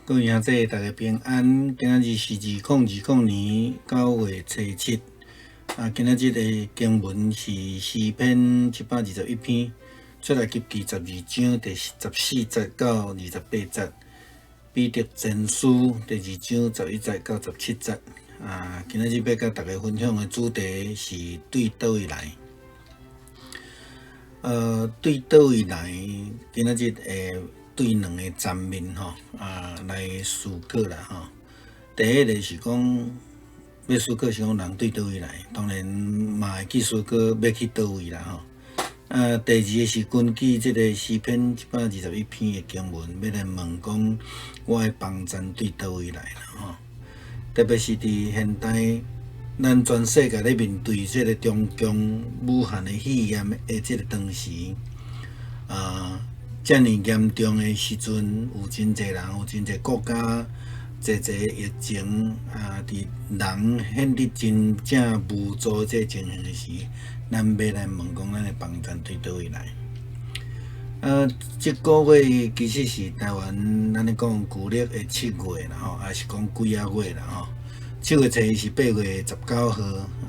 各位兄弟，大家平安。今仔日是2020年9月初7。啊，今仔日的經文是詩篇121篇，出埃及記12章第14節到28節，彼得前書第二章11節到17節。啊，今仔日欲佮大家分享的主題是對佗位來？對佗位來？今仔日會對兩个層面吼啊來思考啦吼。第一个是講欲思考是講人對佗位來，當然嘛會去思考欲去佗位啦吼。啊，第二个是根據這个詩篇一百二十一篇的經文，欲來問講我的房產對佗位來啦吼。特別是佇現代，咱全世界咧面對這个中共武漢的肺炎的這个當時，啊，遮爾嚴重的時陣，有真濟人，有真濟國家，濟濟疫情啊，佇人顯得真正無助這個情形的時，咱欲來問講，咱的房產對佗位來？啊，這个月其實是台灣咱咧講舊曆的7月啦吼，抑是講鬼仔月啦吼。7月初1是8月19號，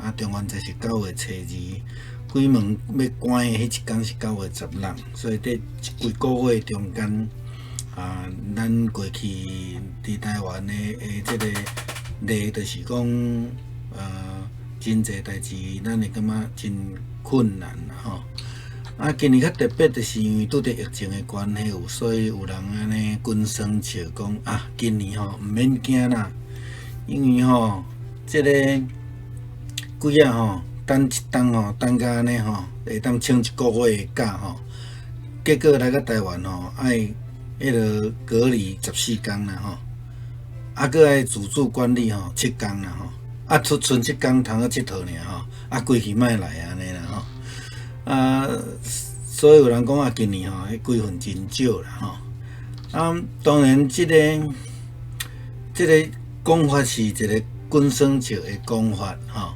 啊，中元節是9月初2。鬼門欲關的彼一工是9月16，所以佇這幾个月中間，啊，咱過去佇台灣的這个例，就是講，啊，真濟代誌，咱會感覺真困難啦吼。啊，今年較特別，就是因為拄著疫情的關係，有所以有人按呢滾耍笑講啊，今年吼毋免驚啦，因為吼，這个鬼仔吼，等一冬吼，等甲按呢吼，會當請一个月的假吼，結果來到台灣吼，愛彼个隔離14工啦吼，啊，閣愛自主管理吼7工啦吼，啊，出賰這工通去𨑨迌爾吼，啊，規氣莫來按呢啦吼，啊，所以有人講啊，今年吼，彼鬼份真少啦吼，啊，當然這个講法是一个滾耍笑的講法吼。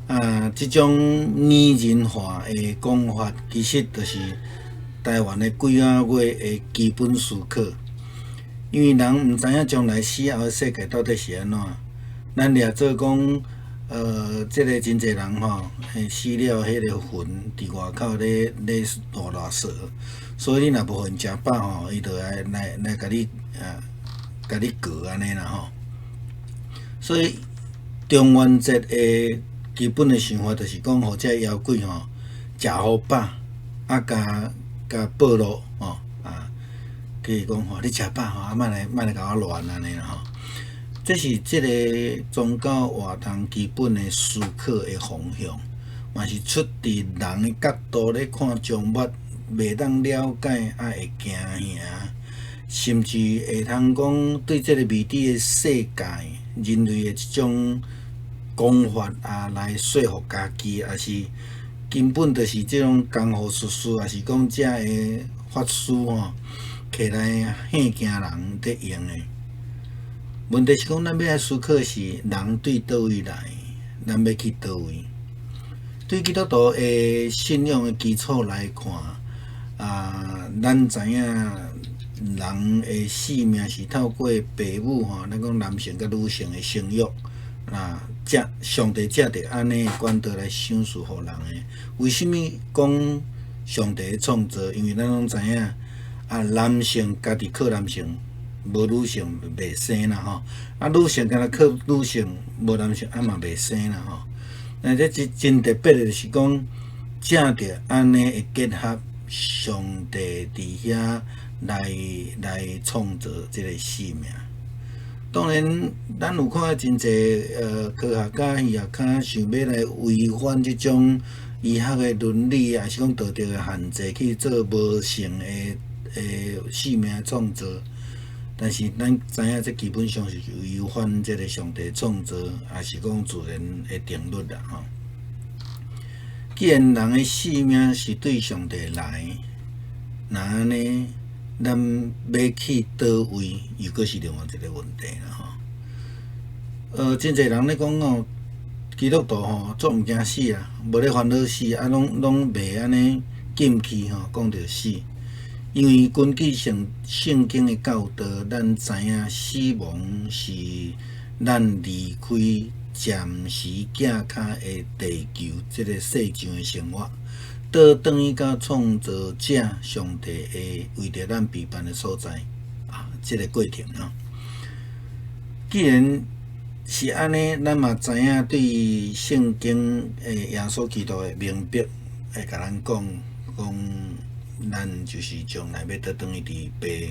啊，這種擬人化的講法，其實就是台灣的鬼仔月的基本思考。因為人毋知影將來死後的世界到底是按怎。咱掠做講，這个真濟人吼，死了彼个魂佇外口咧囉囉嗦，所以你若無予𪜶食飽吼，伊就來來來共你啊，共你告按呢啦吼。所以中元節的基本的想法就是講，予這个妖鬼吼食予飽，啊，共共報路吼啊，比如講吼，你食飽吼，啊，莫來莫來共我亂按呢啦吼。這是這个宗教活動基本的思考的方向，嘛是出佇人的角度咧看萬物，袂當了解，啊會驚嚇，甚至會通講對這个未知的世界，人類的這種講法啊，來說服家己，抑是根本就是這種江湖術士，抑是講遮个法師吼，起來嚇驚人佇用的。問題是講，咱欲來思考是人對佗位來，咱欲去佗位？對基督徒的信仰的基礎來看，啊，咱知影人的生命是透過父母吼，咱講男性佮女性的生育。啊，藉上帝藉著按呢管道來賞賜予人的。為啥物講上帝創造？因為咱攏知影，啊，男性家己靠男性，無女性袂生啦吼。啊，女性干焦靠女性，無男性啊嘛袂生啦吼。那這真真特別的是講，藉著按呢的結合，上帝佇遐來來創造這个生命。當然，咱有看真濟科學家、醫學家想欲來違反這種醫學的倫理，抑是講道德的限制，去做無性的生命創造。但是咱知影，這基本上是違反這个上帝創造，抑是講自然的定律啦吼。既然人的生命是對上帝來，那按呢，咱欲去佗位，又閣是另外一个問題啦吼。真濟人咧講哦，基督徒吼足毋驚死啊，無咧煩惱死，啊，攏攏袂按呢禁忌吼，講著死。因為根據聖聖經的教導，咱知影死亡是咱離開暫時行跤的地球這个世上的生活，倒轉去到創造者上帝的為著咱備辦的所在啊，這个過程吼。既然是按呢，咱嘛知影對聖經的耶穌基督的明白，會共咱講講，咱就是將來欲倒轉去佇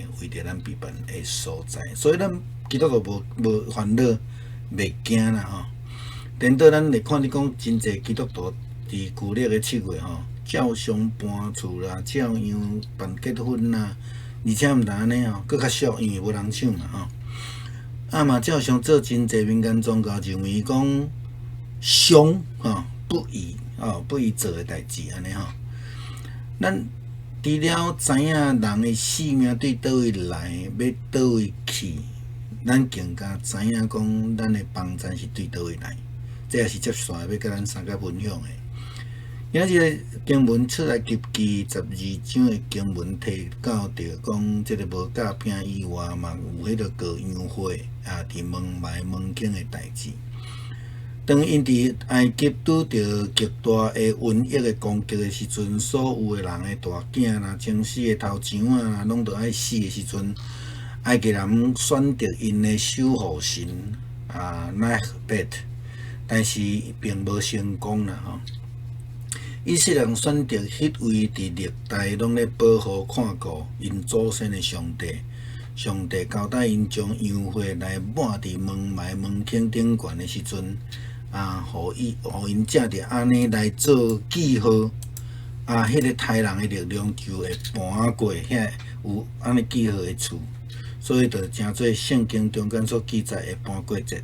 父為著咱備辦的所在，所以咱基督徒無無煩惱，袂驚啦吼。顛倒咱會看著講，真濟基督徒佇舊曆的7月吼，照常搬厝啦，照樣辦結婚啦，而且毋但按呢吼，閣較俗，因為無人搶嘛吼。啊嘛照常做真濟民間宗教認為講凶吼不宜哦不宜做的代誌按呢吼。咱除了知影人的性命對佗位來，欲佗位去，咱更加知影講咱的幫贊是對佗位來。這也是接紲欲共咱三個分享的。今仔日經文出埃及記12章的經文提到著講，這个無鉸餅以外嘛，有彼个羔羊血啊，佇門楣門框的代誌。當𪜶佇埃及拄著極大的瘟疫的攻擊的時陣，所有的人的大囝啦、前世的頭上啊，攏著愛死的時陣，埃及人選擇𪜶的守護神啊，Nekhbet，但是並無成功啦吼。以色列人選擇彼位佇歷代攏咧保護看顧𪜶祖先的上帝，上帝交代𪜶將羊血來抹佇門楣門框頂懸的時陣，啊，予伊予𪜶藉著按呢來做記號，啊，彼个刣人的力量就會搬過遐有按呢記號的厝，所以就成做聖經中間所記載的搬過節。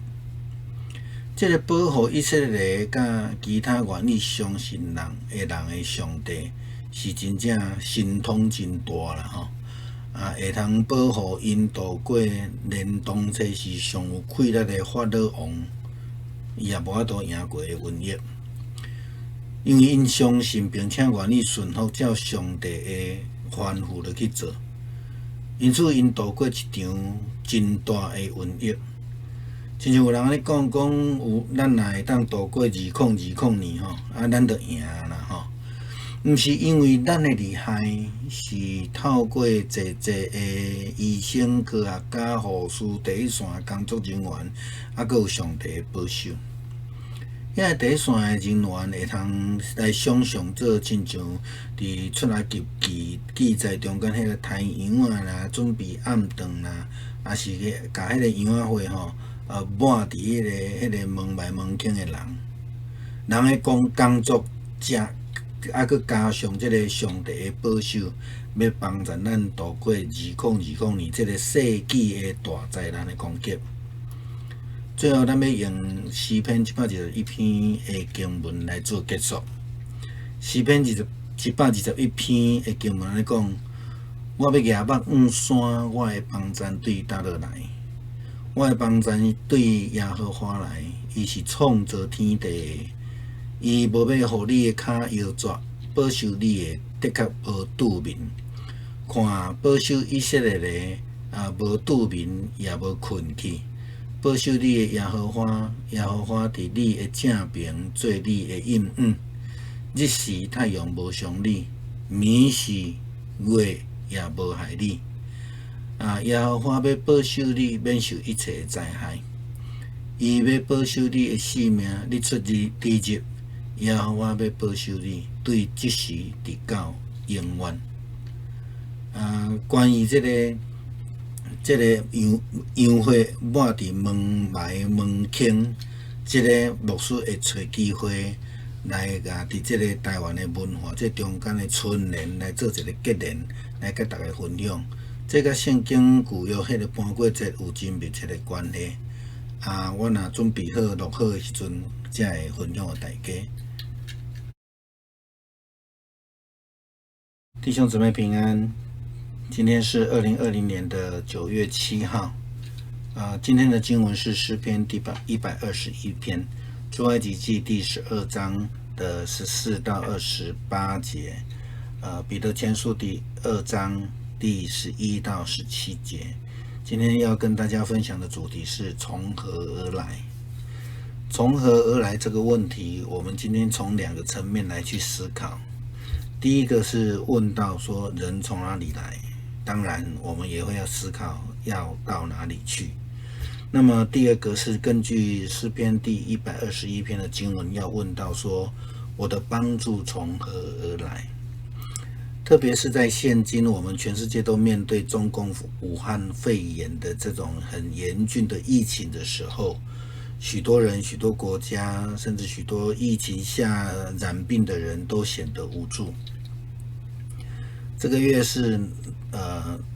這个保護以色列佮其他願意相信人的人的上帝，是真正神通真大啦吼！啊，會通保護𪜶渡過連當初是上有氣力的法老王，伊也無法度贏過的瘟疫，因為𪜶相信並且願意順服照上帝的吩咐落去做，因此𪜶渡過一場真大的瘟疫。親像有人按呢講講，有咱若會當渡過2020年吼，啊，咱就贏啦吼。毋是因為咱的厲害，是透過濟濟的醫生、科學家、護士、第一線的工作人員，啊，閣有上帝的保守。遐第一線的人員會通來想像做親像佇出埃及記記載中間彼个刣羊仔啦，準備暗頓啦，抑是去共彼个羊仔血吼，抹佇彼个門楣門框的人，人的工工作者，啊，閣加上這个上帝的保守，欲幫助咱渡過2020年這个世紀的大災難的攻擊。最後，咱欲用詩篇121篇的經文來做結束。詩篇二十121篇的經文按呢講：我欲舉目向山，我的幫贊對佗落來？我的幫贊對耶和華來，伊是創造天地的，伊無欲予你的跤搖折，保守你的的確無拄眠。看，保守以色列的啊，無拄眠也無睏去。保守你的耶和華，耶和華佇你的正爿做你的蔭掩。日時太陽無傷你，暝時月也無害你。啊！耶和華欲保守你，免受一切的災害。伊欲保守你的性命，你出入你入。耶和華欲保守你，對這時直到永遠。啊，關於這个羊羊血抹佇門楣門框，這个牧師會揣機會來共佇這个台灣的文化這中間的春聯來做一个結連，來共大家分享。這佮聖經舊約彼个搬過節有真密切的關係。啊，我若準備好錄好的時陣，才會分享予大家。弟兄姊妹平安，今天是2020年的9月7號。啊，今天的經文是詩篇第121篇，出埃及記第12章的14到28節。彼得前書第2章。第11到17节。今天要跟大家分享的主题是从何而来？从何而来这个问题，我们今天从两个层面来去思考。第一个是问到说人从哪里来，当然我们也会要思考要到哪里去。那么第二个是根据诗篇第121篇的经文，要问到说我的帮助从何而来？特别是在现今我们全世界都面对中共武汉肺炎的这种很严峻的疫情的时候，许多人、许多国家，甚至许多疫情下染病的人都显得无助。这个月是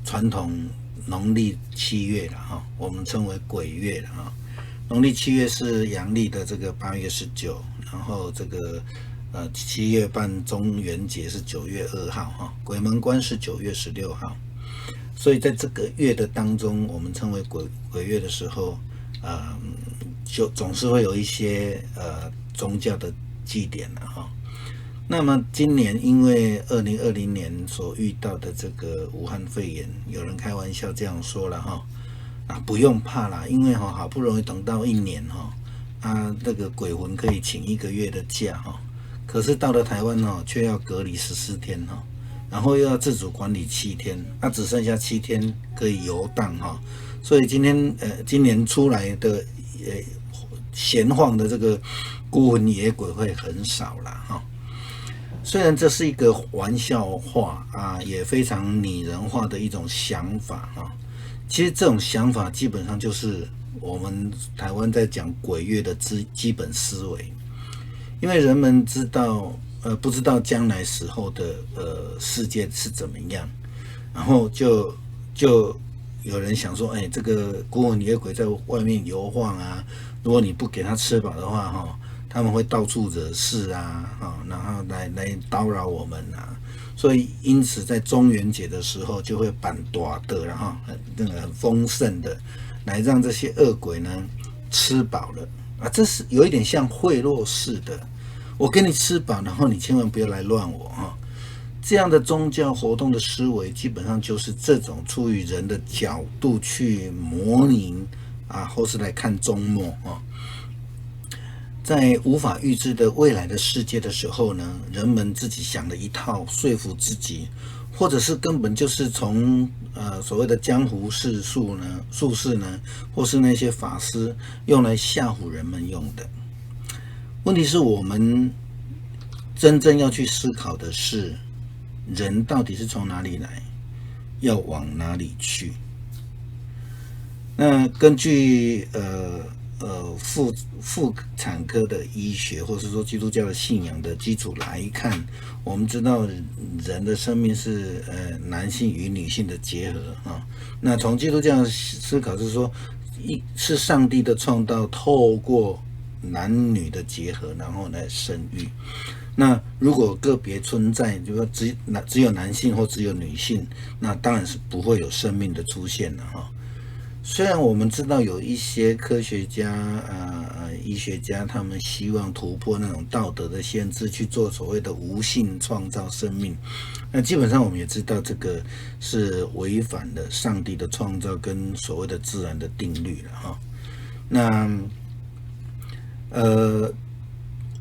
传统农历七月了哈，我们称为鬼月了哈。农历七月是阳历的这个8月19，然后这个七月半中元节是9月2号哈，鬼门关是9月16号，所以在这个月的当中，我们称为鬼月的时候，就总是会有一些宗教的祭典了哈。那么今年因为2020年所遇到的这个武汉肺炎，有人开玩笑这样说了哈，啊，不用怕啦，因为哈好不容易等到一年哈，啊那个鬼魂可以请一个月的假哈。可是到了台湾哦，却要隔离14天哈，然后又要自主管理七天，那只剩下七天可以游荡哈。所以今年出来的闲晃的这个孤魂野鬼会很少了哈。虽然这是一个玩笑话啊，也非常拟人化的一种想法哈。其实这种想法基本上就是我们台湾在讲鬼月的基本思维。因为人们知道，不知道将来死后的世界是怎么样，然后就有人想说，哎，这个孤魂野鬼在外面游晃啊，如果你不给他吃饱的话，哈，他们会到处惹事啊，哈，然后来叨扰我们啊，所以因此在中元节的时候就会办大桌，然后很那个很丰盛的，来让这些恶鬼呢吃饱了啊，这是有一点像贿赂式的。我给你吃饱，然后你千万不要来乱我哈。这样的宗教活动的思维，基本上就是这种出于人的角度去模拟啊，或是来看终末啊。在无法预知的未来的世界的时候呢，人们自己想了一套说服自己，或者是根本就是从所谓的江湖士术呢、术士呢，或是那些法师用来吓唬人们用的。问题是我们真正要去思考的是，人到底是从哪里来，要往哪里去？那根据妇产科的医学，或是说基督教的信仰的基础来看，我们知道人的生命是男性与女性的结合啊。那从基督教思考是说，一是上帝的创造，透过男女的结合，然后来生育。那如果个别存在，就说只有男性或只有女性，那当然是不会有生命的出现了哈。虽然我们知道有一些科学家、医学家，他们希望突破那种道德的限制，去做所谓的无性创造生命。那基本上我们也知道，这个是违反了上帝的创造跟所谓的自然的定律了哈。那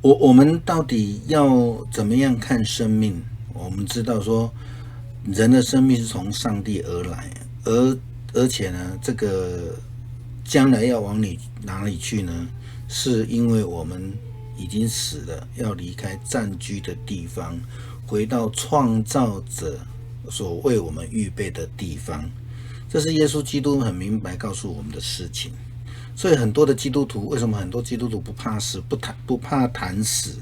我们到底要怎么样看生命？我们知道说，人的生命是从上帝而来，而且呢，这个将来要往你哪里去呢？是因为我们已经死了，要离开暂居的地方，回到创造者所为我们预备的地方。这是耶稣基督很明白告诉我们的事情。所以很多的基督徒，为什么很多基督徒不怕死，不怕谈死，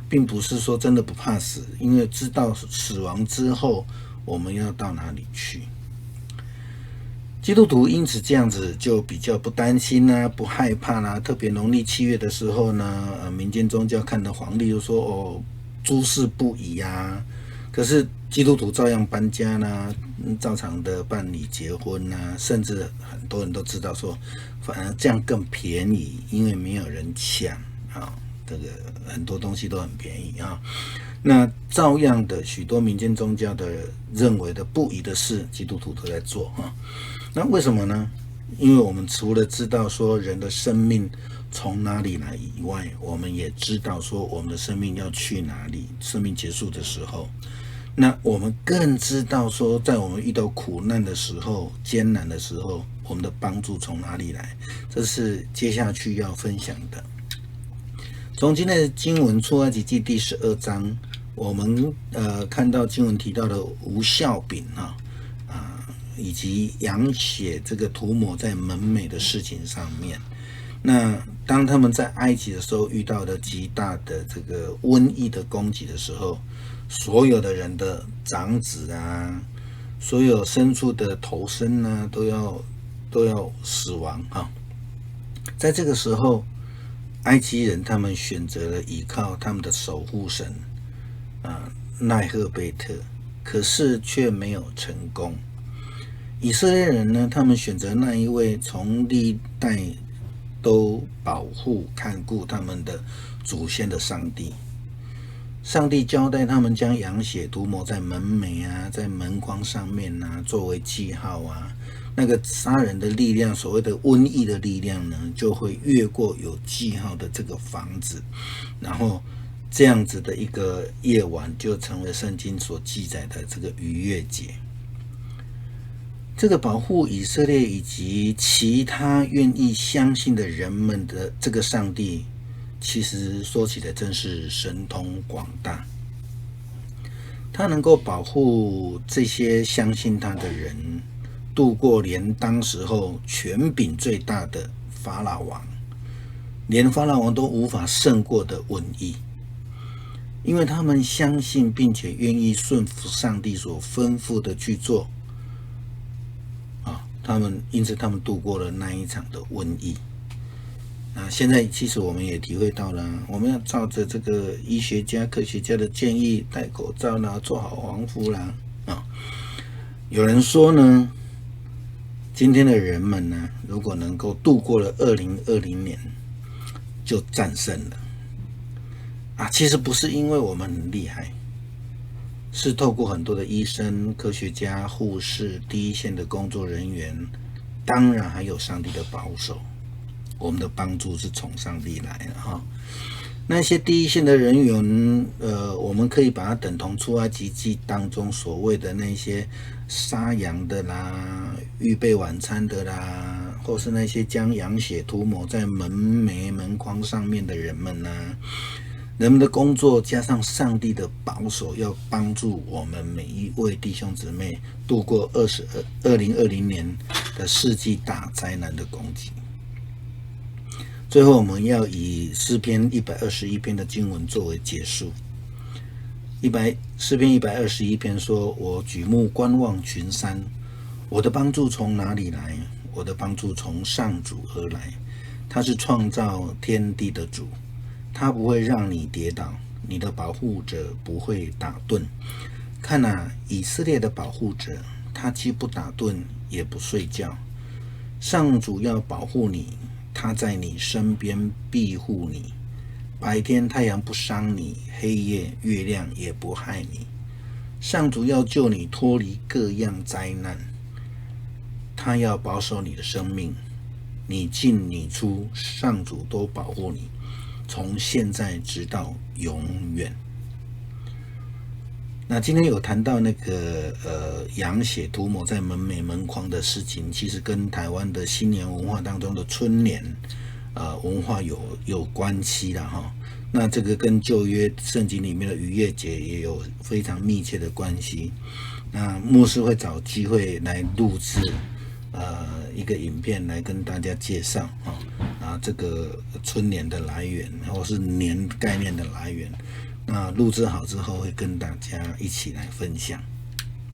并不是说真的不怕死，因为知道死亡之后我们要到哪里去。基督徒因此这样子就比较不担心啊，不害怕啦。特别农历七月的时候呢，民间宗教看的黄历就说哦，诸事不宜啊。可是基督徒照样搬家啦，照常的办理结婚呐，甚至很多人都知道说，反而这样更便宜，因为没有人抢啊，这个很多东西都很便宜啊。那照樣的，許多民間宗教的認為的不宜的事，基督徒都在做哈。那為什麼呢？因為我們除了知道說人的生命從哪裡來以外，我們也知道說我們的生命要去哪裡。生命結束的時候，那我們更知道說，在我們遇到苦難的時候、艱難的時候，我們的幫助從哪裡來？這是接下去要分享的。從今天的經文出埃及記第12章，我們看到經文提到的無酵餅啊，以及羊血這個塗抹在門楣的事情上面。那當他們在埃及的時候遇到了極大的這個瘟疫的攻擊的時候，所有的人的長子啊，所有牲畜的頭生啊，都要死亡啊。在這個時候，埃及人他們選擇了依靠他們的守護神啊奈赫貝特，可是卻沒有成功。以色列人呢，他們選擇那一位從歷代都保護看顧他們的祖先的上帝。上帝交代他們將羊血塗抹在門楣啊，在門框上面啊，作為記號啊。那個殺人的力量，所謂的瘟疫的力量呢，就會越過有記號的這個房子，然後這樣子的一個夜晚就成為聖經所記載的這個逾越節。這個保護以色列以及其他願意相信的人們的這個上帝，其實說起來真是神通廣大。他能夠保護這些相信他的人，度過連當時候權柄最大的法老王，連法老王都無法勝過的瘟疫。因為他們相信並且願意順服上帝所吩咐的去做，啊，他們因此他們度過了那一場的瘟疫。那現在其實我們也體會到了，我們要照着這個醫學家、科學家的建議戴口罩啦，做好防護啦。啊，有人說呢，今天的人們呢，如果能夠度過了2020年，就戰勝了。啊，其實不是因為我們很厲害，是透過很多的醫生、科學家、護士、第一線的工作人員，當然還有上帝的保守，我們的幫助是從上帝來的哈。那些第一線的人員，我們可以把它等同出埃及記當中所謂的那些殺羊的啦、預備晚餐的啦，或是那些將羊血塗抹在門楣門框上面的人們吶。人們的工作加上上帝的保守，要幫助我們每一位弟兄姊妹度過2020年的世紀大災難的攻擊。最後，我們要以詩篇一百二十一篇的經文作為結束。詩篇一百二十一篇說：“我舉目觀望群山，我的幫助從哪裡來？我的幫助從上主而來，他是創造天地的主。”他不會讓你跌倒，你的保護者不會打盹。看哪，以色列的保護者，他既不打盹，也不睡覺。上主要保護你，他在你身邊庇護你。白天太陽不傷你，黑夜月亮也不害你。上主要救你脫離各樣災難，他要保守你的生命，你進你出，上主都保護你。從現在直到永遠。那今天有談到那個羊血塗抹在門楣門框的事情，其實跟台灣的新年文化當中的春聯文化有關係的哈。那這個跟舊約聖經裡面的逾越節也有非常密切的關係。那牧師會找機會來錄製一個影片來跟大家介紹啊。啊，這個春聯的來源，或是年概念的來源，那錄製好之後會跟大家一起來分享。